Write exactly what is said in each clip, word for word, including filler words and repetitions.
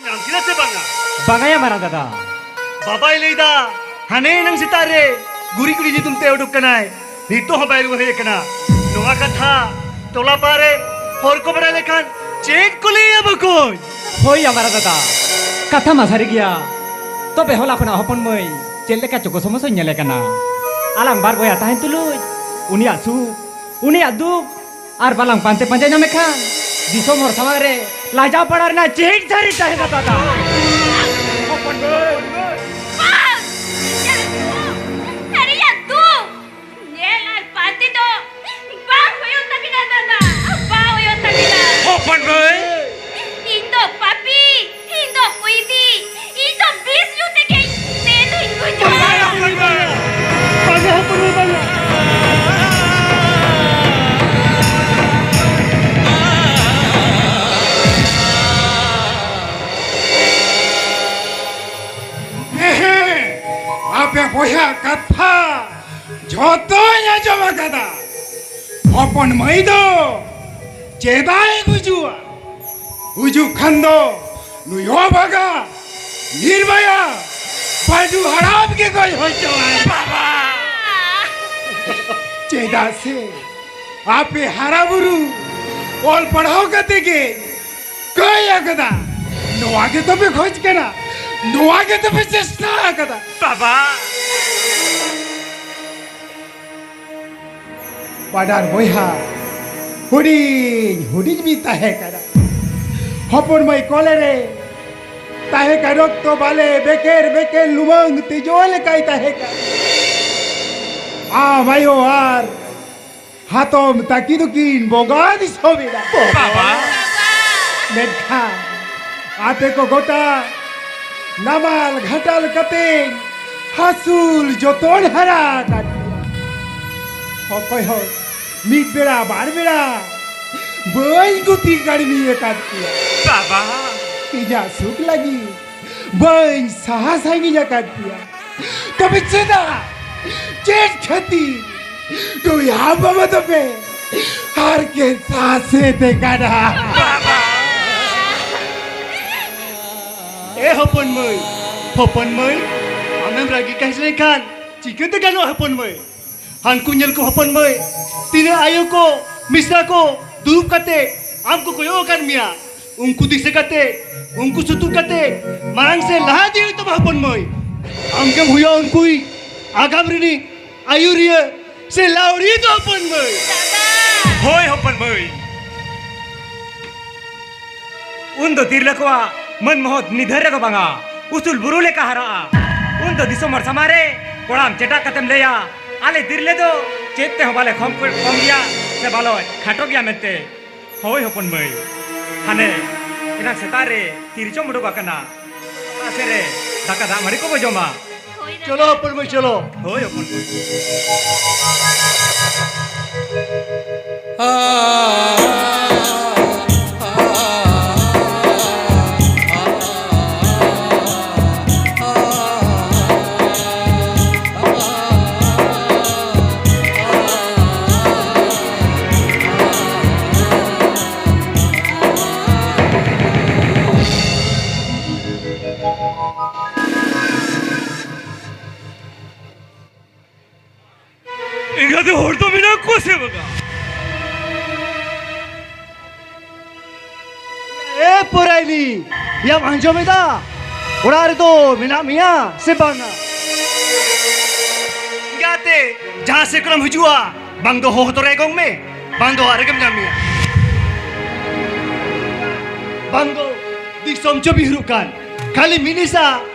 ᱧᱟᱢ ᱠᱮᱫᱟ ᱥᱮ ᱵᱟᱝᱟ? ᱵᱟᱝᱟᱭᱟ ᱢᱟᱨᱟᱝ ᱫᱟᱫᱟ᱾ ᱵᱟᱵᱟᱭ ᱞᱟᱹᱭᱫᱟ, ᱦᱟᱱᱮ ᱮᱱᱟᱝ ᱥᱮᱛᱟᱜ ᱨᱮ ᱜᱩᱨᱤᱡ ᱠᱩᱲᱤ ᱧᱩᱛᱩᱢ ᱛᱮ ᱩᱰᱩᱠ ᱠᱟᱱᱟᱭ, ᱱᱤᱛᱚᱜ ᱦᱚᱸ ᱵᱟᱭ ᱨᱩᱣᱟᱹᱲ ᱦᱮᱡ ᱟᱠᱟᱱᱟ᱾ ᱱᱚᱣᱟ ᱠᱟᱛᱷᱟ ᱴᱚᱞᱟ ᱯᱟᱲᱟ ᱨᱮ ᱦᱚᱲ ᱠᱚ ᱵᱟᱲᱟᱭ ᱞᱮᱠᱷᱟᱱ ᱪᱮᱫ ᱠᱚ ᱞᱟᱹᱭᱟ ᱵᱚᱠᱚᱧ? ᱦᱳᱭ ᱭᱟ ᱢᱟᱨᱟᱝ ᱫᱟᱫᱟ, ᱠᱟᱛᱷᱟ ᱢᱟ ᱥᱟᱹᱨᱤ ᱜᱮᱭᱟ᱾ ᱛᱚᱵᱮ ᱦᱚᱞᱟ ᱠᱷᱚᱱᱟᱜ ᱦᱚᱯᱚᱱ ᱢᱟᱹᱭ ᱪᱮᱫ ᱞᱮᱠᱟ ᱪᱚᱠᱚ ᱥᱚᱢᱚᱥᱥᱟᱧ ᱧᱮᱞᱮ ᱠᱟᱱᱟ᱾ ᱟᱞᱟᱝ ᱵᱟᱨ ᱵᱚᱭᱦᱟ ᱛᱟᱦᱮᱱ ᱛᱩᱞᱩᱡ ᱩᱱᱤᱭᱟᱜ ᱥᱩᱠ, ᱩᱱᱤᱭᱟᱜ ᱫᱩᱠ ᱟᱨ ᱵᱟᱞᱟᱝ ᱯᱟᱱᱛᱮ ᱯᱟᱸᱡᱟ ᱧᱟᱢᱮ ᱠᱷᱟᱱ ᱫᱤᱥᱚᱢ ᱦᱚᱲ ᱥᱟᱢᱟᱝ ᱨᱮ ᱞᱟᱡᱟᱣ ᱯᱟᱲᱟᱣ ᱨᱮᱱᱟᱜ ᱪᱮᱫ ᱥᱟᱹᱨᱤ ᱛᱟᱦᱮᱱᱟ ᱫᱟᱫᱟ? ᱦᱚᱯᱚᱱ ᱜᱚ᱾ ᱵᱟᱝ! ᱤᱧᱟᱜ ᱫᱩᱠ, ᱥᱟᱹᱨᱤᱭᱟᱜ ᱫᱩᱠ ᱧᱮᱞ ᱟᱨ ᱯᱟᱱᱛᱮ ᱫᱚ ᱵᱟᱝ ᱦᱩᱭᱩᱜ ᱛᱟᱹᱵᱤᱱᱟ ᱫᱟᱫᱟ, ᱵᱟᱝ ᱦᱩᱭᱩᱜ ᱛᱟᱹᱵᱤᱱᱟ᱾ ᱦᱚᱯᱚᱱ ᱢᱟᱹᱭ! ᱤᱧ ᱫᱚ ᱯᱟᱯᱤ, ᱤᱧ ᱫᱚ ᱠᱩᱭᱰᱤ, ᱤᱧ ᱫᱚ ᱵᱤᱥ ᱧᱩ ᱛᱮᱜᱮ ᱛᱮᱫᱩᱧ ᱜᱩᱡᱩᱜᱼᱟ᱾ ᱵᱟᱝᱟ, ᱦᱚᱯᱚᱱ ᱢᱟᱹᱭ, ᱵᱟᱝᱟ᱾ ᱦᱮᱸ, ᱦᱮᱸ, ᱟᱯᱮ ᱵᱚᱭᱦᱟ ᱠᱟᱛᱷᱟ ᱡᱷᱚᱛᱚᱧ ᱟᱸᱡᱚᱢ ᱟᱠᱟᱫᱟ᱾ ᱦᱚᱯᱚᱱ ᱢᱟᱹᱭ ᱫᱚ ᱪᱮᱫᱟᱜ ᱮ ᱜᱩᱡᱩᱜᱼᱟ? ᱜᱩᱡᱩᱜ ᱠᱷᱟᱱ ᱫᱚ ᱱᱩᱭ ᱦᱚᱸ ᱵᱷᱟᱜᱟ ᱱᱤᱨᱵᱟᱭᱟ ᱵᱟᱹᱰᱩ ᱦᱟᱲᱟᱢ ᱜᱮ ᱜᱚᱡ ᱦᱚᱪᱚᱣᱟᱭ᱾ ᱵᱟᱵᱟ! ᱪᱮᱫᱟᱜ ᱥᱮ ᱟᱯᱮ ᱦᱟᱨᱟ ᱵᱩᱨᱩ ᱚᱞ ᱯᱟᱲᱦᱟᱣ ᱠᱟᱛᱮ ᱜᱮ ᱠᱟᱹᱭ ᱟᱠᱟᱫᱟ᱾ ᱱᱚᱣᱟ ᱜᱮ ᱛᱚᱯᱮ ᱠᱷᱚᱡ ᱠᱟᱱᱟ, ᱱᱚᱣᱟ ᱜᱮ ᱛᱚᱯᱮ ᱪᱮᱥᱴᱟ ᱟᱠᱟᱫᱟ᱾ ᱵᱟᱵᱟ! ᱵᱟᱱᱟᱨ ᱵᱚᱭᱦᱟ ᱦᱩᱰᱤᱧ ᱦᱩᱰᱤᱧ ᱵᱤᱱ ᱛᱟᱦᱮᱸ ᱠᱟᱱᱟ᱾ ᱦᱚᱯᱚᱱ ᱢᱟᱹᱭ ᱠᱚᱞᱮ ᱨᱮ ᱛᱟᱦᱮᱸ ᱠᱟᱱ ᱚᱠᱛᱚ ᱵᱟᱞᱮ ᱵᱮᱠᱮᱨ ᱵᱮᱠᱮᱨ ᱞᱩᱢᱟᱹᱝ ᱛᱮᱡᱚ ᱞᱮᱠᱟᱭ ᱛᱟᱦᱮᱸ ᱠᱟᱱᱟ᱾ ᱟᱢ ᱟᱭᱳ ᱟᱨ ᱦᱟᱛᱚᱢ ᱛᱟᱹᱠᱤᱱ ᱫᱚᱠᱤᱱ ᱵᱚᱸᱜᱟ ᱫᱤᱥᱚᱢ ᱮᱱᱟ᱾ ᱵᱟᱵᱟ! ᱢᱮᱱᱠᱷᱟᱱ ᱟᱯᱮ ᱠᱚ ᱜᱚᱴᱟ ᱱᱟᱢᱟᱞ ᱜᱷᱟᱴᱟᱞ ᱠᱟᱛᱮ ᱦᱟᱹᱥᱩᱞ ᱡᱚᱛᱚᱱ ᱦᱟᱨᱟ ᱟᱠᱟᱫ ᱯᱮᱭᱟ᱾ ᱚᱠᱚᱭ ᱦᱚᱸ ᱢᱤᱫ ᱵᱮᱲᱟ ᱵᱟᱨ ᱵᱮᱲᱟ ᱵᱟᱹᱧ ᱜᱩᱛᱤ ᱠᱟᱹᱲᱢᱤ ᱟᱠᱟᱫ ᱯᱮᱭᱟ᱾ ᱵᱟᱵᱟ! ᱤᱧᱟᱜ ᱥᱩᱠ ᱞᱟᱹᱜᱤᱫ ᱵᱟᱹᱧ ᱥᱟᱦᱟ ᱥᱟᱺᱜᱤᱧ ᱟᱠᱟᱫ ᱯᱮᱭᱟ᱾ ᱛᱚᱵᱮ ᱪᱮᱫᱟᱜ? ᱪᱮᱫ ᱠᱷᱟᱹᱛᱤᱨ? ᱱᱩᱭ ᱟᱢ ᱵᱟᱵᱟ ᱫᱚᱯᱮ ᱦᱟᱨᱠᱮᱛ ᱥᱟᱥᱮᱛ ᱠᱟᱱᱟ᱾ ᱵᱟᱵᱟ! ᱮ ᱦᱚᱯᱚᱱ ᱢᱟᱹᱭ, ᱦᱚᱯᱚᱱ ᱢᱟᱹᱭ, ᱟᱢᱮᱢ ᱨᱟᱹᱜᱤ ᱠᱟᱹᱦᱤᱥ ᱞᱮᱱᱠᱷᱟᱱ ᱪᱤᱠᱟᱹᱛᱮ ᱜᱟᱱᱚᱜᱼᱟ ᱦᱚᱯᱚᱱ ᱢᱟᱹᱭ? ᱦᱟᱱᱠᱩ ᱧᱮᱞ ᱠᱚ ᱦᱚᱯᱚᱱ ᱢᱟᱹᱭ, ᱛᱤᱱᱟᱹᱜ ᱟᱭᱳ ᱠᱚ, ᱢᱤᱥᱨᱟ ᱠᱚ ᱫᱩᱲᱩᱵ ᱠᱟᱛᱮ ᱟᱢ ᱠᱚ ᱠᱚᱭᱚᱜ ᱟᱠᱟᱫ ᱢᱮᱭᱟ᱾ ᱩᱱᱠᱩ ᱫᱤᱥᱟᱹ ᱠᱟᱛᱮ, ᱩᱱᱠᱩ ᱥᱩᱛᱩᱜ ᱠᱟᱛᱮ ᱢᱟᱲᱟᱝ ᱥᱮᱫ ᱞᱟᱦᱟ ᱤᱫᱤ ᱦᱩᱭᱩᱜ ᱛᱟᱢᱟ ᱦᱚᱯᱚᱱ ᱢᱟᱹᱭ᱾ ᱟᱢ ᱜᱮᱢ ᱦᱩᱭᱩᱜᱼᱟ ᱩᱱᱠᱩᱭᱤᱡ ᱟᱜᱟᱢ ᱨᱤᱱᱤᱡ ᱟᱹᱭᱩᱨᱤᱭᱟᱹ ᱥᱮ ᱞᱟᱹᱣᱲᱤᱭᱟᱹ ᱫᱚ ᱦᱚᱯᱚᱱ ᱢᱟᱹᱭ᱾ ᱦᱳᱭ ᱦᱚᱯᱚᱱ ᱢᱟᱹᱭ᱾ ᱩᱱ ᱫᱚ ᱛᱤᱨᱞᱟᱹ ᱠᱚᱣᱟᱜ ᱢᱟᱹᱱ ᱢᱚᱦᱚᱛ ᱱᱤᱫᱷᱟᱹᱱ ᱨᱮᱫᱚ ᱵᱟᱝᱟ, ᱩᱥᱩᱞ ᱵᱩᱨᱩ ᱞᱮᱠᱟ ᱦᱟᱨᱟᱜᱼᱟ᱾ ᱩᱱ ᱫᱚ ᱫᱤᱥᱚᱢ ᱦᱚᱲ ᱥᱟᱢᱟᱝ ᱨᱮ ᱠᱚᱲᱟᱢ ᱪᱮᱴᱟᱜ ᱠᱟᱛᱮᱢ ᱞᱟᱹᱭᱟ, "ᱟᱞᱮ ᱛᱤᱨᱞᱟᱹ ᱫᱚ ᱪᱮᱫ ᱛᱮᱦᱚᱸ ᱵᱟᱞᱮ ᱠᱚᱢ, ᱠᱚᱢ ᱜᱮᱭᱟ ᱥᱮ ᱵᱟᱞᱮ ᱠᱷᱟᱴᱚ ᱜᱮᱭᱟ" ᱢᱮᱱᱛᱮ᱾ ᱦᱳᱭ ᱦᱚᱯᱚᱱ ᱢᱟᱹᱭ, ᱦᱟᱱᱮ ᱮᱱᱟᱝ ᱥᱮᱛᱟᱜ ᱨᱮ ᱛᱤᱨᱪᱚᱢ ᱩᱰᱩᱠ ᱟᱠᱟᱱᱟ, ᱚᱲᱟᱜ ᱥᱮᱫ ᱨᱮ ᱫᱟᱠᱟ ᱫᱟᱜ ᱢᱟᱹᱲᱤ ᱠᱚᱵᱚ ᱡᱚᱢᱟ᱾ ᱦᱳᱭ ᱫᱟᱫᱟ᱾ ᱪᱚᱞᱚ ᱦᱚᱯᱚᱱ ᱢᱟᱹᱭ, ᱪᱚᱞᱚ᱾ ᱦᱳᱭ ᱦᱚᱯᱚᱱ ᱢᱟᱹᱭ᱾ ᱮᱸᱜᱟᱛᱮ ᱦᱚᱲ ᱫᱚ ᱢᱮᱱᱟᱜ ᱠᱚᱣᱟ ᱥᱮ ᱵᱟᱝᱟ? ᱮ ᱯᱚᱨᱟᱭᱱᱤ, ᱭᱟᱢ ᱟᱸᱡᱚᱢ ᱮᱫᱟ? ᱚᱲᱟᱜ ᱨᱮᱫᱚ ᱢᱮᱱᱟᱜ ᱢᱮᱭᱟ ᱥᱮ ᱵᱟᱝᱟ? ᱮᱸᱜᱟᱛᱮ, ᱡᱟᱦᱟᱸ ᱥᱮᱫ ᱠᱷᱚᱱᱮᱢ ᱦᱤᱡᱩᱜᱼᱟ, ᱵᱟᱝ ᱫᱚ ᱦᱚᱦᱚ ᱛᱚᱨᱟᱭ ᱜᱚᱝ ᱢᱮ, ᱵᱟᱝ ᱫᱚ ᱚᱲᱟᱜ ᱨᱮᱜᱮᱢ ᱧᱟᱢᱮᱭᱟ᱾ ᱵᱟᱝ ᱫᱚ ᱫᱤᱥᱚᱢ ᱪᱚ ᱵᱤᱦᱩᱨᱩᱜ ᱠᱟᱱ, ᱠᱷᱟᱹᱞᱤ ᱢᱤᱱᱤᱥᱟ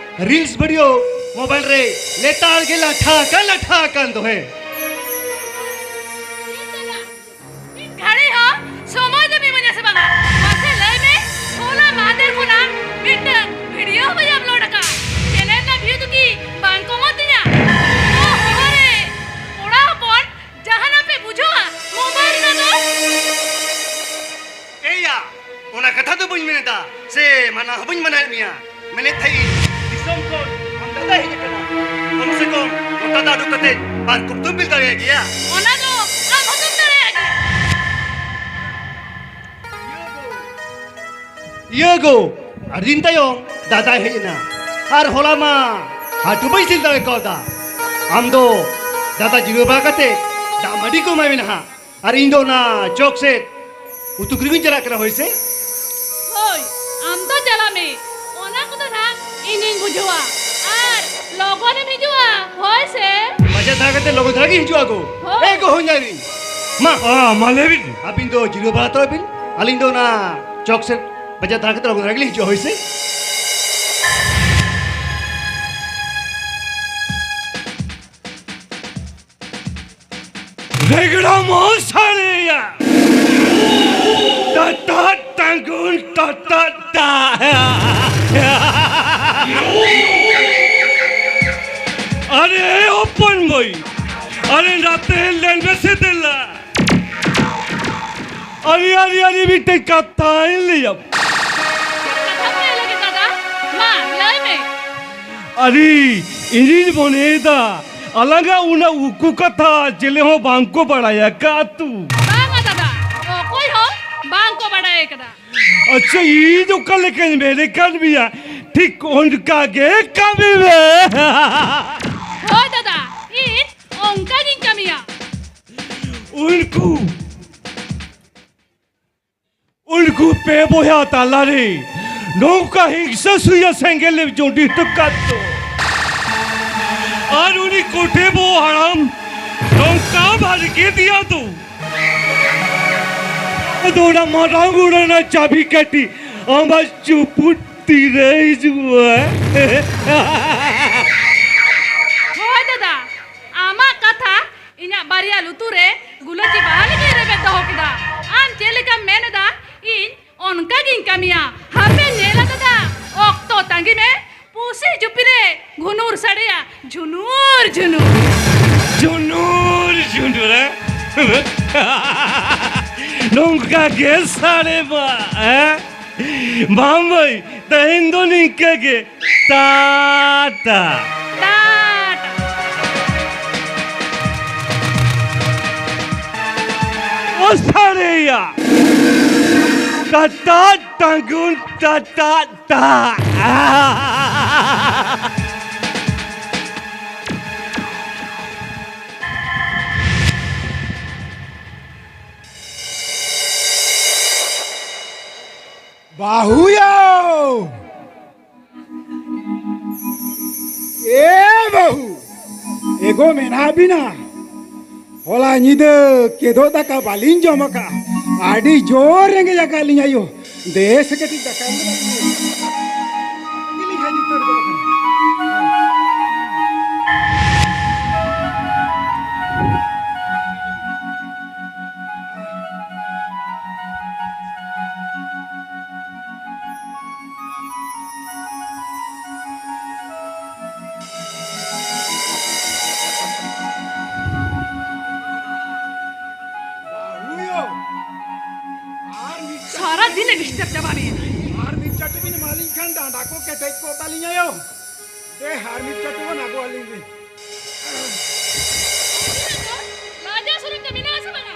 reels video mobile ᱨᱮ ᱞᱮᱛᱟᱲ ᱜᱮ ᱞᱟᱴᱷᱟ ᱟᱠᱟᱱ, ᱞᱟᱴᱷᱟ ᱟᱠᱟᱱ ᱫᱚ ᱦᱮ᱾ ᱢᱤᱫ ᱜᱷᱟᱹᱲᱤ ᱦᱚᱸ ᱥᱚᱢᱚᱭ ᱫᱚᱢ ᱤᱢᱟᱹᱧᱟ ᱥᱮ ᱵᱟᱝᱟ? ᱢᱟᱥᱮ ᱞᱟᱹᱭ ᱢᱮ, ᱦᱚᱞᱟ ᱢᱟᱦᱫᱮᱨ ᱠᱷᱚᱱᱟᱜ ᱢᱤᱫᱴᱟᱝ video ᱦᱚᱸ ᱵᱟᱹᱧ upload ᱟᱠᱟᱫ᱾ Channel ᱨᱮᱱᱟᱜ view ᱫᱚ ᱠᱤ ᱵᱟᱝ ᱠᱚᱢᱚᱜ ᱛᱤᱧᱟ? ᱚ, ᱦᱚᱦᱚ ᱨᱮ, ᱠᱚᱲᱟ ᱦᱚᱯᱚᱱ, ᱡᱟᱦᱟᱱᱟᱜ ᱯᱮ ᱵᱩᱡᱷᱟᱹᱣᱟ mobile ᱨᱮᱱᱟᱜ ᱫᱚ? ᱮᱭᱟ, ᱚᱱᱟ ᱠᱟᱛᱷᱟ ᱫᱚ ᱵᱟᱹᱧ ᱢᱮᱱᱮᱫᱟ, ᱥᱮ ᱢᱟᱱᱟ ᱦᱚᱸ ᱵᱟᱹᱧ ᱢᱟᱱᱟᱭᱮᱫ ᱢᱮᱭᱟ᱾ ᱢᱮᱱᱮᱫ ᱛᱟᱦᱮᱸᱫ ᱤᱧ, ᱫᱤᱥᱚᱢ ᱠᱷᱚᱱ ᱟᱢ ᱫᱟᱫᱟᱭ ᱦᱮᱡ ᱟᱠᱟᱱᱟ᱾ ᱠᱚᱢ ᱥᱮ ᱠᱚᱢ ᱱᱚᱴᱟ ᱫᱚ ᱩᱰᱩᱠ ᱠᱟᱛᱮ ᱵᱟᱨ ᱠᱚᱯ ᱫᱚᱢ ᱵᱤᱞ ᱫᱟᱲᱮᱭᱟᱜ ᱜᱮᱭᱟ᱾ ᱚᱱᱟ ᱫᱚ ᱟᱢ ᱦᱚᱸᱛᱚᱢ ᱫᱟᱲᱮᱭᱟᱜ ᱜᱮᱭᱟ᱾ ᱤᱭᱟᱹ ᱜᱳ, ᱟᱹᱰᱤ ᱫᱤᱱ ᱛᱟᱭᱚᱢ ᱫᱟᱫᱟᱭ ᱦᱮᱡ ᱮᱱᱟ᱾ ᱟᱨ ᱦᱚᱞᱟ ᱢᱟ ᱦᱟᱹᱴᱩ ᱵᱟᱹᱧ ᱥᱤᱞ ᱫᱟᱲᱮ ᱠᱟᱣᱫᱟ᱾ ᱟᱢ ᱫᱚ ᱫᱟᱫᱟ ᱡᱤᱨᱟᱹᱣ ᱵᱟᱲᱟ ᱠᱟᱛᱮ ᱫᱟᱜ ᱢᱟᱹᱰᱤ ᱠᱚ ᱮᱢᱟᱭ ᱢᱮ ᱱᱟᱦᱟᱜ᱾ ᱟᱨ ᱤᱧ ᱫᱚ ᱚᱱᱟ ᱪᱚᱠ ᱥᱮᱫ ᱩᱛᱩ ᱠᱤᱨᱤᱧ ᱤᱧ ᱪᱟᱞᱟᱜ ᱠᱟᱱᱟ, ᱦᱳᱭ ᱥᱮ? ᱦᱳᱭ, ᱟᱢ ᱫᱚ ᱪᱟᱞᱟᱜ ᱢᱮ, ᱚᱱᱟ ᱠᱚᱫᱚ ᱱᱟᱦᱟᱜ ᱤᱧᱤᱧ ᱵᱩᱡᱷᱟᱹᱣᱟ᱾ ᱟᱨ ᱞᱚᱜᱚᱱᱮᱢ ᱦᱤᱡᱩᱜᱼᱟ, ᱦᱳᱭ ᱥᱮ? ᱵᱟᱡᱟᱨ ᱫᱷᱟᱨᱟ ᱠᱟᱛᱮ ᱞᱚᱜᱚᱱ ᱫᱷᱟᱨᱟ ᱜᱮ ᱦᱤᱡᱩᱜᱼᱟ ᱜᱚ᱾ ᱦᱳᱭ᱾ ᱮ ᱜᱚ, ᱦᱚᱧᱦᱟᱨᱤᱧ᱾ ᱢᱟ᱾ ᱟ, ᱢᱟ ᱞᱟᱹᱭ ᱵᱤᱱ᱾ ᱟᱹᱵᱤᱱ ᱫᱚ ᱡᱤᱨᱟᱹᱣ ᱵᱟᱲᱟ ᱦᱟᱛᱟᱲᱚᱜ ᱵᱤᱱ, ᱟᱹᱞᱤᱧ ᱫᱚ ᱚᱱᱟ ᱪᱚᱠ ᱥᱮᱫ ᱵᱟᱡᱟᱨ ᱫᱷᱟᱨᱟ ᱠᱟᱛᱮ ᱞᱚᱜᱚᱱ ᱫᱷᱟᱨᱟ ᱜᱮᱞᱤᱧ ᱦᱤᱡᱩᱜᱼᱟ, ᱦᱳᱭ ᱥᱮ? ᱨᱮᱜᱽᱲᱟ ᱢᱚ ᱥᱟᱲᱮᱭᱟ᱾ ᱴᱟᱴᱟ ᱴᱟᱝᱜᱩᱱ ᱴᱟᱴᱟ ᱴᱟ᱾ ᱟᱨᱮ ᱦᱚᱯᱚᱱ ᱵᱷᱟᱹᱭ, ᱟᱨᱮ ᱱᱟᱛᱮ ᱞᱮᱱ ᱢᱮᱥᱮ ᱫᱮᱞᱟ᱾ ᱟᱨᱮ, ᱟᱨᱮ, ᱟᱨᱮ, ᱢᱤᱫᱴᱮᱡ ᱠᱟᱛᱷᱟᱧ ᱞᱟᱹᱭᱟᱢ᱾ ᱠᱟᱛᱷᱟ ᱠᱚ ᱞᱟᱹᱭ ᱞᱟᱹᱜᱤᱫ ᱫᱟᱫᱟ, ᱢᱟ ᱞᱟᱹᱭ ᱢᱮ᱾ ᱟᱨᱮ, ᱤᱧᱤᱧ ᱢᱚᱱᱮᱭᱮᱫᱟ, ᱟᱞᱟᱝᱟᱜ ᱚᱱᱟ ᱩᱠᱩ ᱠᱟᱛᱷᱟ ᱪᱮᱞᱮ ᱦᱚᱸ ᱵᱟᱝ ᱠᱚ ᱵᱟᱲᱟᱭ ᱟᱠᱟᱫ ᱛᱩ᱾ ᱵᱟᱝᱟ ᱫᱟᱫᱟ, ᱚᱠᱚᱭ ᱦᱚᱸ ᱵᱟᱝ ᱠᱚ ᱵᱟᱲᱟᱭ ᱟᱠᱟᱫᱟ᱾ ᱟᱪᱪᱷᱟ, ᱤᱧ ᱚᱠᱟ ᱞᱮᱠᱟᱧ ᱢᱮᱱᱮ ᱠᱟᱱ ᱢᱮᱭᱟ, ᱴᱷᱤᱠ ᱚᱱᱠᱟ ᱜᱮ ᱠᱟᱹᱢᱤ ᱢᱮ᱾ ᱦᱳᱭ ᱫᱟᱫᱟ, ᱤᱧ ᱚᱱᱠᱟ ᱜᱤᱧ ᱠᱟᱹᱢᱤᱭᱟ᱾ ᱩᱱᱠᱩ ᱩᱱᱠᱩ ᱯᱮ ᱵᱚᱭᱦᱟ ᱛᱟᱞᱟᱨᱮ ᱱᱚᱝᱠᱟ ᱦᱤᱝᱥᱟᱹ ᱥᱩᱭᱟᱹ ᱥᱮᱸᱜᱮᱞ ᱮ ᱡᱩᱸᱰᱤ ᱦᱚᱴᱚ ᱠᱟᱫ ᱫᱚ, ᱟᱨ ᱩᱱᱤ ᱠᱚᱴᱷᱮ ᱵᱚ ᱦᱟᱲᱟᱢ ᱱᱚᱝᱠᱟ ᱵᱷᱟᱨᱜᱮ ᱫᱤᱭᱟ ᱫᱚ, ᱟᱫᱚ ᱚᱱᱟ ᱢᱟᱨᱟᱝ ᱩᱲᱟᱹᱱᱟ ᱪᱟᱵᱤ ᱠᱟᱹᱴᱤ ᱟᱢᱟᱜ ᱪᱩᱯᱩᱫ ᱛᱤᱨᱮ ᱦᱤᱡᱩᱜᱼᱟ? ᱦᱳᱭ ᱫᱟᱫᱟ, ᱟᱢᱟᱜ ᱠᱟᱛᱷᱟ ᱤᱧᱟᱜ ᱵᱟᱨᱭᱟ ᱞᱩᱛᱩᱨ ᱨᱮ ᱜᱩᱞᱟᱹᱪᱤ ᱵᱟᱦᱟ ᱞᱮᱠᱟᱭ ᱨᱮᱵᱮᱫ ᱫᱚᱦᱚ ᱠᱮᱫᱟ᱾ ᱟᱢ ᱪᱮᱫ ᱞᱮᱠᱟᱢ ᱢᱮᱱ ᱮᱫᱟ, ᱤᱧ ᱚᱱᱠᱟ ᱜᱤᱧ ᱠᱟᱹᱢᱤᱭᱟ᱾ ᱦᱟᱯᱮ ᱧᱮᱞᱟ ᱫᱟᱫᱟ, ᱚᱠᱛᱚ ᱛᱟᱺᱜᱤ ᱢᱮ, ᱯᱩᱥᱤ ᱪᱩᱯᱤ ᱨᱮ ᱜᱷᱩᱱᱩᱨ ᱥᱟᱰᱮᱭᱟ, ᱡᱷᱩᱱᱩᱨ ᱡᱷᱩᱱᱩᱨ᱾ ᱡᱷᱩᱱᱩᱨ ᱡᱷᱩᱱᱩᱨ, ᱦᱮᱸ? ᱱᱚᱝᱠᱟ ᱜᱮ ᱥᱟᱰᱮ ᱢᱟ, ᱦᱮᱸ? ᱵᱟᱝ ᱵᱷᱟᱹᱭ, ᱛᱮᱦᱮᱧ ᱫᱚ ᱱᱤᱝᱠᱟᱹ ᱜᱮ᱾ ᱴᱟᱴᱟ᱾ ᱴᱟᱴᱟ᱾ ᱚᱥᱟᱨᱮᱭᱟ᱾ ᱴᱟᱴᱟ ᱴᱟᱝᱜᱩᱱ ᱴᱟ ᱴᱟ ᱴᱟ᱾ ᱵᱟᱹᱦᱩᱭᱳ! ᱮ ᱵᱟᱹᱦᱩ! ᱮᱜᱳ ᱢᱮᱱᱟᱜ ᱵᱤᱱᱟ? ᱦᱚᱞᱟ ᱧᱤᱫᱟᱹ ᱠᱮᱫᱳᱜ ᱫᱟᱠᱟ ᱵᱟᱹᱞᱤᱧ ᱡᱚᱢ ᱟᱠᱟᱫᱼᱟ᱾ ᱟᱹᱰᱤ ᱡᱳᱨ ᱨᱮᱸᱜᱮᱡ ᱟᱠᱟᱫ ᱞᱤᱧ ᱟᱭᱳ᱾ ᱫᱮ ᱥᱮ ᱠᱟᱹᱴᱤᱡ ᱫᱟᱠᱟ ᱟᱹᱜᱩ ᱞᱟᱹᱜᱤᱫ᱾ ᱜᱮᱞᱤᱧ ᱦᱮᱡ ᱩᱛᱟᱹᱨ ᱜᱚᱫ ᱟᱠᱟᱱᱟ᱾ ᱵᱟᱹᱦᱩᱭᱳ, ᱟᱨ ᱢᱤᱫ ᱥᱟᱨᱟ ᱫᱤᱱ ᱮ ᱰᱤᱥᱴᱟᱨᱵ ᱪᱟᱵᱟ ᱢᱮᱭᱟ᱾ ᱟᱨ ᱢᱤᱫ ᱪᱟᱹᱴᱩ ᱵᱤᱱ ᱮᱢᱟᱞᱤᱧ ᱠᱷᱟᱱ ᱰᱟᱸᱰᱟ ᱠᱚ ᱠᱮᱴᱮᱡ ᱠᱚᱜ ᱛᱟᱹᱞᱤᱧᱟ ᱭᱳ᱾ ᱫᱮ, ᱟᱨ ᱢᱤᱫ ᱪᱟᱹᱴᱩ ᱵᱚᱱ ᱟᱹᱜᱩ ᱟᱹᱞᱤᱧ ᱵᱤᱱ᱾ ᱞᱟᱡᱟᱣ ᱥᱚᱨᱚᱢ ᱫᱚ ᱢᱮᱱᱟᱜ ᱟᱥᱮ ᱵᱟᱝᱟ?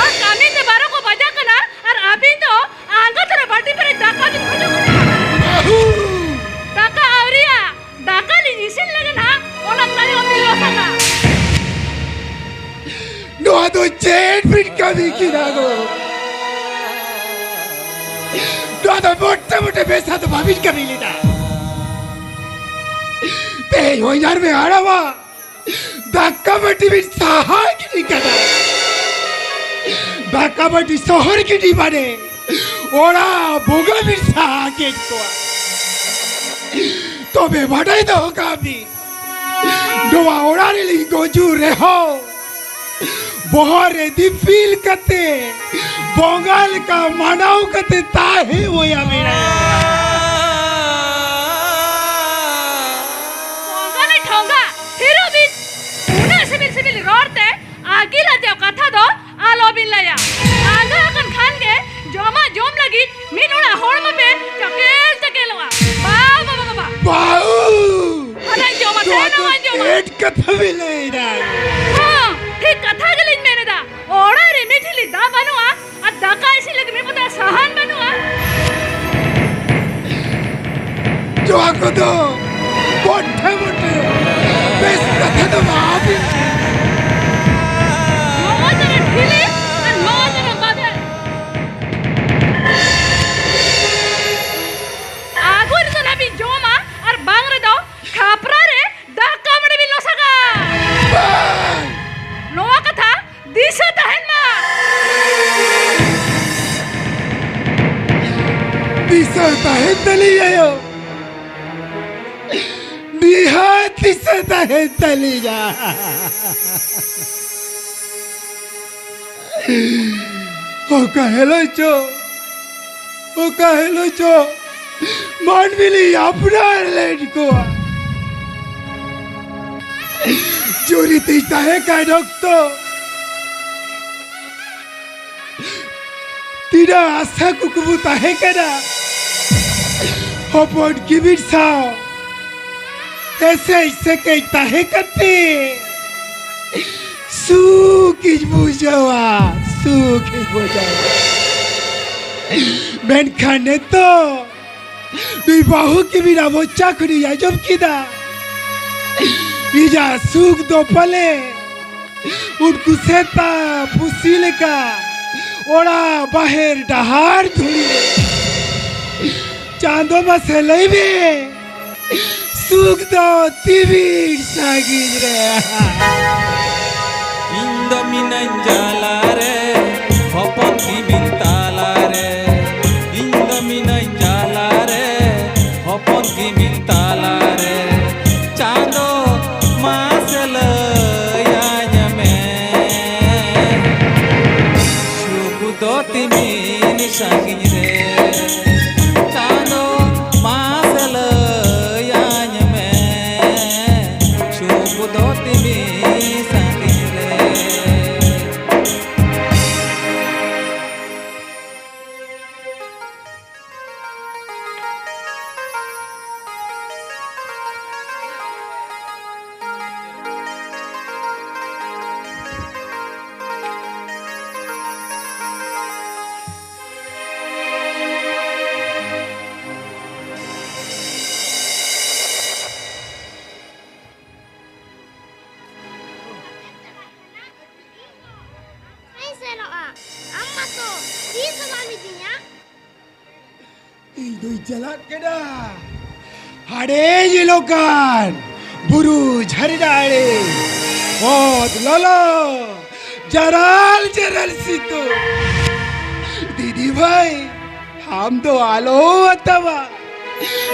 ᱟᱨ ᱠᱟᱹᱢᱤ ᱛᱮ ᱵᱟᱨᱚ ᱠᱚ ᱵᱟᱡᱟᱜ ᱠᱟᱱᱟ ᱟᱨ ᱟᱹᱵᱤᱱ ᱫᱚ ᱟᱸᱜᱟ ᱛᱚᱨᱟ ᱵᱟᱹᱴᱤ ᱯᱮᱨᱮᱡ ᱫᱟᱠᱟ ᱵᱤᱱ ᱠᱷᱚᱡᱚᱜ ᱠᱟᱱᱟ᱾ ᱵᱟᱹᱦᱩ! ᱫᱟᱠᱟ ᱟᱹᱣᱨᱤᱭᱟ, ᱫᱟᱠᱟ ᱞᱤᱧ ᱤᱥᱤᱱ ᱞᱮᱜᱮ ᱱᱟᱦᱟᱜ, ᱚᱱᱟ ᱛᱟᱭᱚᱢ ᱵᱤᱱ ᱞᱚᱥᱟᱠᱟ᱾ ᱱᱚᱣᱟ ᱫᱚ ᱪᱮᱫ ᱵᱤᱱ ᱠᱟᱹᱢᱤ ᱠᱮᱫᱟ ᱜᱚ? ᱱᱚᱣᱟ ᱫᱚ ᱢᱚᱴᱮ ᱢᱚᱴᱮ ᱵᱮᱥᱟ ᱫᱚ ᱵᱟᱵᱤᱱ ᱠᱟᱹᱢᱤ ᱞᱮᱫᱟ᱾ ᱛᱮᱦᱮᱧ ᱦᱚᱸ ᱧᱟᱨ ᱢᱮ ᱦᱟᱲᱟᱢᱟ, ᱫᱟᱠᱟ ᱵᱟᱹᱴᱤ ᱵᱤᱱ ᱥᱟᱦᱟ ᱜᱤᱰᱤ ᱠᱟᱫᱟ᱾ ᱫᱟᱠᱟ ᱵᱟᱹᱴᱤ ᱥᱚᱦᱚᱨ ᱜᱤᱰᱤ ᱢᱟᱱᱮ ᱚᱲᱟᱜ ᱵᱚᱸᱜᱟ ᱵᱤᱱ ᱥᱟᱦᱟ ᱠᱮᱫ ᱠᱚᱣᱟ᱾ ᱛᱚᱵᱮ ᱵᱟᱰᱟᱭ ᱫᱚᱦᱚ ᱠᱟᱜ ᱵᱤᱱ, ᱱᱚᱣᱟ ᱚᱲᱟᱜ ᱨᱮᱞᱤᱧ ᱜᱩᱡᱩᱜ ᱨᱮᱦᱚᱸ, ᱵᱚᱦᱚᱜ ᱨᱮ ᱫᱤᱯᱤᱞ ᱠᱟᱛᱮ, ᱵᱚᱸᱜᱟ ᱞᱮᱠᱟ ᱢᱟᱱᱟᱣ ᱠᱟᱛᱮ ᱛᱟᱦᱮᱸ ᱦᱩᱭ ᱟᱵᱤᱱᱟ᱾ ᱵᱚᱸᱜᱟ ᱞᱮ ᱴᱷᱚᱸᱜᱟ, ᱛᱷᱤᱨᱚᱜ ᱵᱤᱱ᱾ ᱩᱱᱟᱹᱜ ᱥᱤᱵᱤᱞ ᱥᱤᱵᱤᱞ ᱨᱚᱲ ᱛᱮ ᱟᱹᱠᱤᱞ ᱟᱨᱡᱟᱣ ᱠᱟᱛᱷᱟ ᱫᱚ ᱟᱞᱚ ᱵᱤᱱ ᱞᱟᱹᱭᱟ᱾ ᱟᱸᱜᱟ ᱟᱠᱟᱱ ᱠᱷᱟᱱ ᱜᱮ ᱡᱚᱢᱟᱜ ᱡᱚᱢ ᱞᱟᱹᱜᱤᱫ ᱢᱤᱫ ᱚᱲᱟᱜ ᱦᱚᱲ ᱢᱟᱯᱮ ᱪᱟᱠᱮᱞ ᱪᱟᱠᱮᱞᱚᱜᱼᱟ᱾ ᱵᱟ, ᱵᱟ, ᱵᱟ, ᱵᱟ, ᱵᱟ᱾ ᱵᱟᱹᱦᱩ! ᱦᱟᱱᱟᱧ ᱡᱚᱢᱟ, ᱱᱚᱣᱟ ᱫᱚ ᱛᱟᱭᱱᱚᱢᱟᱧ ᱡᱚᱢᱟ᱾ ᱪᱮᱫ ᱠᱟᱛᱷᱟ ᱵᱤᱱ ᱞᱟᱹᱭ ᱮᱫᱟ? ᱦᱚᱸ, ᱴᱷᱤᱠ ᱠᱟᱛᱷᱟ ᱜᱮᱞᱤᱧ ᱢᱮᱱ ᱮᱫᱟ᱾ ᱚᱲᱟᱜ ᱨᱮ ᱢᱤᱫ ᱴᱷᱤᱞᱤ ᱫᱟᱜ ᱵᱟᱹᱱᱩᱜᱼᱟ, ᱫᱟᱠᱟ ᱤᱥᱤᱱ ᱞᱟᱹᱜᱤᱫ ᱢᱤᱫ ᱯᱚᱛᱟᱭ ᱥᱟᱦᱟᱱ ᱵᱟᱹᱱᱩᱜᱼᱟ᱾ ᱱᱚᱣᱟ ᱠᱚᱫᱚ ᱵᱚᱴᱷᱮ ᱵᱚᱴᱷᱮ ᱵᱮᱥ ᱠᱟᱛᱷᱟ ᱫᱚ ᱵᱟᱝ᱾ ᱱᱚᱣᱟ ᱛᱟᱨᱟ ᱴᱷᱤᱞᱤ ᱟᱨ ᱱᱚᱣᱟ ᱛᱟᱨᱟ ᱵᱟᱵᱮᱨ᱾ ᱟᱹᱜᱩ ᱨᱮᱫᱚ ᱱᱟᱦᱟᱜ ᱵᱤᱱ ᱡᱚᱢᱟ ᱟᱨ ᱵᱟᱝ ᱨᱮᱫᱚ ᱠᱷᱟᱯᱨᱟ ᱨᱮ ᱫᱟᱠᱟ ᱢᱟᱹᱰᱤ ᱵᱤᱱ ᱞᱚᱥᱟᱜᱟ᱾ ᱵᱟᱝ! ᱱᱚᱣᱟ ᱠᱟᱛᱷᱟ ᱫᱤᱥᱟᱹ ᱛᱟᱦᱮᱱ ᱢᱟ᱾ ᱫᱤᱥᱟᱹ ᱛᱟᱦᱮᱱ ᱛᱟᱹᱞᱤᱧ ᱟᱭᱳ, ᱱᱤᱦᱟᱹᱛ ᱫᱤᱥᱟᱹ ᱛᱟᱦᱮᱱ ᱛᱟᱹᱞᱤᱧᱟ᱾ ᱚᱠᱟ ᱦᱤᱞᱳᱜ ᱪᱚ, ᱚᱠᱟ ᱦᱤᱞᱳᱜ ᱪᱚ ᱢᱟᱹᱱᱢᱤ ᱞᱤᱧ ᱟᱯᱱᱟᱨ ᱞᱮᱫ ᱠᱚᱣᱟ᱾ ᱡᱩᱨᱤ ᱛᱤᱧ ᱛᱟᱦᱮᱸ ᱠᱟᱱ ᱚᱠᱛᱚ ᱛᱤᱱᱟᱹᱜ ᱟᱥᱟ ᱠᱩᱠᱢᱩ ᱛᱟᱦᱮᱸ ᱠᱟᱱᱟ, ᱦᱚᱯᱚᱱ ᱠᱤᱢᱤᱱ ᱥᱟᱶ ᱮᱥᱮᱡ ᱥᱮᱠᱮᱡ ᱛᱟᱦᱮᱸ ᱠᱟᱛᱮ ᱥᱩᱠ ᱤᱧ ᱵᱩᱡᱷᱟᱹᱣᱟ, ᱥᱩᱠ ᱤᱧ ᱵᱩᱡᱷᱟᱹᱣᱟ᱾ ᱢᱮᱱᱠᱷᱟᱱ ᱱᱤᱛᱚᱜ ᱱᱩᱭ ᱵᱟᱹᱦᱩ ᱠᱤᱢᱤᱱᱟᱜ ᱢᱚᱪᱟ ᱠᱷᱚᱱᱤᱧ ᱟᱸᱡᱚᱢ ᱠᱮᱫᱟ, ᱤᱧᱟᱜ ᱥᱩᱠ ᱫᱚ ᱯᱟᱞᱮ ᱩᱱᱠᱩ ᱥᱮᱛᱟ ᱯᱩᱥᱤ ᱞᱮᱠᱟ ᱚᱲᱟᱜ ᱵᱟᱦᱮᱨ ᱰᱟᱦᱟᱨ ᱫᱷᱩᱲᱤ ᱨᱮ᱾ ᱪᱟᱸᱫᱚ ᱢᱟᱥᱮ ᱞᱟᱹᱭ ᱢᱮ, ᱥᱩᱠ ᱫᱚ ᱛᱤᱢᱤᱱ ᱥᱟᱺᱜᱤᱧ ᱨᱮ? ᱤᱧ ᱫᱚ ᱢᱤᱱᱟᱹᱧ ᱡᱟᱞᱟ ᱨᱮ, ᱦᱚᱯᱚᱱ ᱠᱤᱢᱤᱱ ᱛᱟᱞᱟ ᱨᱮ᱾ ᱤᱧ ᱫᱚ ᱢᱤᱱᱟᱹᱧ ᱡᱟᱞᱟ ᱨᱮ, ᱦᱚᱯᱚᱱ ᱠᱤᱢᱤᱱ ᱛᱟᱞᱟ ᱨᱮ᱾ ᱪᱟᱸᱫᱚ ᱢᱟᱥᱮ ᱞᱟᱹᱭᱟᱹᱧ ᱢᱮ, ᱥᱩᱠ ᱫᱚ ᱛᱤᱢᱤᱱ ᱥᱟᱺᱜᱤᱧ ᱨᱮ? ᱪᱟᱸᱫᱚ ᱢᱟᱥᱮ ᱞᱟᱹᱭᱟᱹᱧ ᱢᱮ, ᱥᱩᱠ ᱫᱚ ᱛᱤᱢᱤᱱ ᱥᱟᱺᱜᱤᱧ ᱨᱮ? ᱫᱩᱧ ᱪᱟᱞᱟᱜ ᱠᱟᱱᱟ ᱦᱟᱰᱮ ᱧᱮᱞᱚᱜ ᱠᱟᱱ ᱵᱩᱨᱩ ᱡᱷᱟᱨᱱᱟ ᱟᱲᱮ᱾ ᱚᱛ ᱞᱚᱞᱚ, ᱡᱟᱨᱟᱞ ᱡᱟᱨᱟᱞ ᱥᱤᱛᱩᱝ᱾ ᱫᱤᱫᱤ ᱵᱷᱟᱭ, ᱟᱢ ᱫᱚ ᱟᱞᱚ ᱟᱛᱟᱣᱟ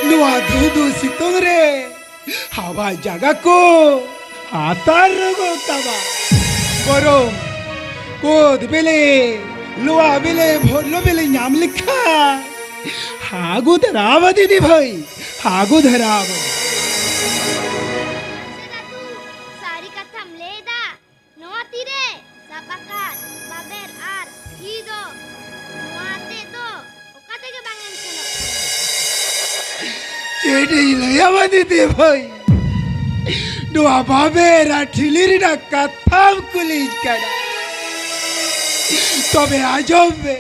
ᱱᱚᱣᱟ ᱫᱷᱩᱸᱫᱩ ᱥᱤᱛᱩᱝ ᱨᱮ᱾ ᱟᱵᱚᱣᱟᱜ ᱡᱟᱭᱜᱟ ᱠᱚ ᱦᱟᱛᱟᱨ ᱨᱚᱜᱚ ᱛᱟᱵᱟ᱾ ᱵᱚᱨᱚᱝ ᱠᱳᱫ ᱵᱮᱞᱮ, ᱞᱚᱣᱟ ᱵᱮᱞᱮ, ᱵᱷᱚᱞᱚ ᱵᱮᱞᱮ ᱧᱟᱢ ᱞᱮᱠᱷᱟᱱ ᱦᱟᱜᱩ ᱫᱷᱟᱨᱟᱣᱟ ᱫᱤᱫᱤ ᱵᱷᱟᱭ, ᱦᱟᱜᱩ ᱫᱷᱟᱨᱟᱣᱟ᱾ ᱥᱟᱹᱨᱤ ᱠᱟᱛᱷᱟᱢ ᱞᱟᱹᱭ ᱮᱫᱟ᱾ ᱱᱚᱣᱟ ᱛᱤᱨᱮ ᱥᱟᱵ ᱟᱠᱟᱫ ᱵᱟᱵᱮᱨ ᱟᱨ ᱴᱷᱤᱞᱤ ᱫᱚ ᱱᱚᱣᱟ ᱟᱛᱮ ᱫᱚ ᱚᱠᱟ ᱛᱮᱜᱮ ᱵᱟᱝ ᱮᱢ ᱥᱮᱱᱚᱜ ᱠᱟᱱᱟ᱾ ᱪᱮᱫ ᱤᱧ ᱞᱟᱹᱭᱟᱢᱟ ᱫᱤᱫᱤ ᱵᱷᱟᱹᱭ, ᱱᱚᱣᱟ ᱵᱟᱵᱮᱨ ᱟᱨ ᱴᱷᱤᱞᱤ ᱨᱮᱱᱟᱜ ᱠᱟᱛᱷᱟᱢ ᱠᱩᱞᱤᱧ ᱠᱟᱱᱟ᱾ ᱛᱚᱵᱮ ᱟᱸᱡᱚᱢ ᱢᱮ,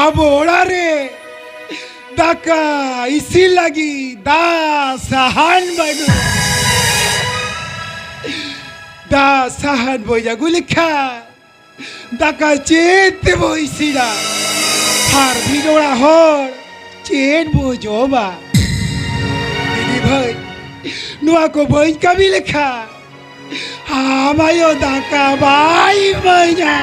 ᱟᱵᱚ ᱚᱲᱟᱜ ᱨᱮ ᱫᱟᱠᱟ ᱤᱥᱤᱱ ᱞᱟᱹᱜᱤᱫ ᱫᱟᱜ ᱥᱟᱦᱟᱱ ᱵᱟᱹᱱᱩᱜᱼᱟ᱾ ᱫᱟᱜ ᱥᱟᱦᱟᱱ ᱵᱚᱱ ᱟᱹᱜᱩ ᱞᱮᱠᱷᱟᱱ ᱫᱟᱠᱟ ᱪᱮᱫ ᱛᱮᱵᱚ ᱤᱥᱤᱱᱟ? ᱟᱨ ᱢᱤᱫ ᱚᱲᱟᱜ ᱦᱚᱲ ᱪᱮᱫ ᱵᱚ ᱡᱚᱢᱟ? ᱫᱤᱫᱤ ᱵᱷᱟᱹᱭ, ᱱᱚᱣᱟ ᱠᱚ ᱵᱟᱹᱧ ᱠᱟᱹᱢᱤ ᱞᱮᱠᱷᱟᱱ ᱟᱢ ᱟᱭᱳ ᱫᱟᱠᱟ ᱵᱟᱭ ᱤᱢᱟᱹᱧᱟ᱾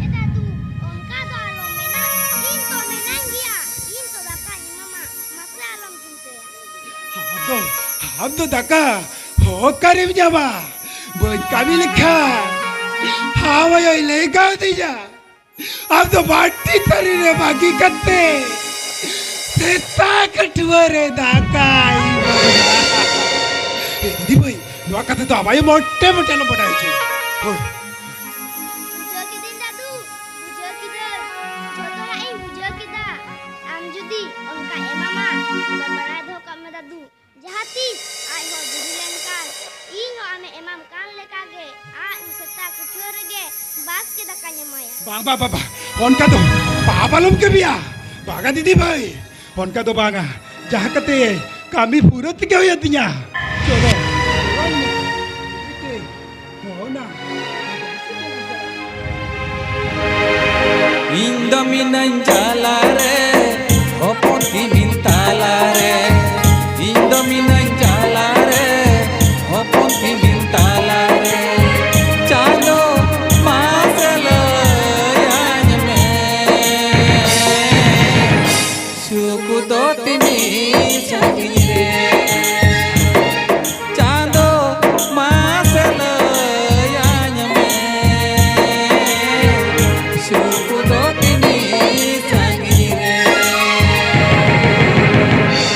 ᱮ ᱫᱟᱫᱩ, ᱚᱱᱠᱟ ᱫᱚ ᱟᱞᱚᱢ ᱢᱮᱱᱟ᱾ ᱤᱧ ᱛᱚ ᱢᱮᱱᱟᱧ ᱜᱮᱭᱟ, ᱤᱧ ᱛᱚ ᱫᱟᱠᱟᱧ ᱮᱢᱟᱢᱟ, ᱢᱟᱥᱮ ᱟᱞᱚᱢ ᱪᱤᱱᱛᱟᱹᱭᱟ᱾ ᱟᱢ ᱫᱚ, ᱟᱢ ᱫᱚ ᱫᱟᱠᱟ ᱚᱠᱟᱨᱮᱢ ᱧᱟᱢᱟ? ᱵᱟᱹᱧ ᱠᱟᱹᱢᱤ ᱞᱮᱠᱷᱟᱱ ᱟᱢ ᱟᱭᱳᱭ ᱞᱟᱹᱭ ᱠᱟᱣᱫᱤᱧᱟ᱾ ᱟᱢ ᱫᱚ ᱵᱟᱹᱴᱤ ᱛᱷᱟᱹᱨᱤ ᱨᱮ ᱵᱟᱹᱜᱤ ᱠᱟᱛᱮ ᱥᱮᱛᱟ ᱠᱟᱹᱴᱷᱩᱣᱟᱹ ᱨᱮ ᱫᱟᱠᱟᱭ ᱮᱢᱟᱢᱟ᱾ ᱮ ᱫᱤᱫᱤ ᱵᱷᱟᱹᱭ, ᱱᱚᱣᱟ ᱠᱟᱛᱷᱟ ᱫᱚ ᱟᱢ ᱟᱭᱳ ᱢᱚᱴᱮ ᱢᱚᱴᱮ ᱟᱞᱚᱢ ᱵᱟᱰᱟᱭ ᱦᱚᱪᱚᱭᱟ᱾ ᱦᱳᱭ᱾ ᱵᱩᱡᱷᱟᱹᱣ ᱠᱤᱫᱟᱹᱧ ᱫᱟᱫᱩ, ᱵᱩᱡᱷᱟᱹᱣ ᱠᱤᱫᱟᱹᱧ᱾ ᱡᱚᱛᱚᱣᱟᱜ ᱤᱧ ᱵᱩᱡᱷᱟᱹᱣ ᱠᱮᱫᱟ᱾ ᱟᱢ ᱡᱩᱫᱤ ᱚᱱᱠᱟ ᱮᱢᱟᱢᱟ, ᱛᱚᱵᱮ ᱵᱟᱲᱟᱭ ᱫᱚᱦᱚ ᱠᱟᱜ ᱢᱮ ᱫᱟᱫᱩ᱾ ᱡᱟᱦᱟᱸ ᱛᱤᱥ ᱟᱡ ᱦᱚᱸ ᱵᱩᱰᱷᱤ ᱞᱮᱱᱠᱷᱟᱱ ᱤᱧ ᱦᱚᱸ ᱟᱢᱮ ᱮᱢᱟᱢ ᱠᱟᱱ ᱞᱮᱠᱟᱜᱮ ᱟᱡ ᱥᱮᱛᱟ ᱠᱩᱴᱷᱟᱹ ᱨᱮᱜᱮ ᱵᱟᱥᱠᱮ ᱫᱟᱠᱟᱧ ᱮᱢᱟᱭᱟ᱾ ᱵᱟᱝ, ᱵᱟᱝ, ᱵᱟᱝ, ᱵᱟᱝ, ᱚᱱᱠᱟ ᱫᱚ ᱯᱟᱯ ᱟᱞᱚᱢ ᱠᱟᱹᱢᱤᱭᱟ᱾ ᱵᱟᱝᱟ ᱫᱤᱫᱤ ᱵᱷᱟᱹᱭ, ᱚᱱᱠᱟ ᱫᱚ ᱵᱟᱝᱟ᱾ ᱡᱟᱦᱟᱸ ᱠᱟᱛᱮ ᱠᱟᱹᱢᱤ ᱯᱩᱨᱟᱹ ᱛᱮᱜᱮ ᱦᱩᱭᱩᱜ ᱛᱤᱧᱟ᱾ ᱪᱚᱞᱚ᱾ ᱦᱚᱸ ᱱᱟ᱾ ᱤᱧ ᱫᱚ ᱢᱤᱱᱟᱹᱧ ᱡᱟᱞᱟ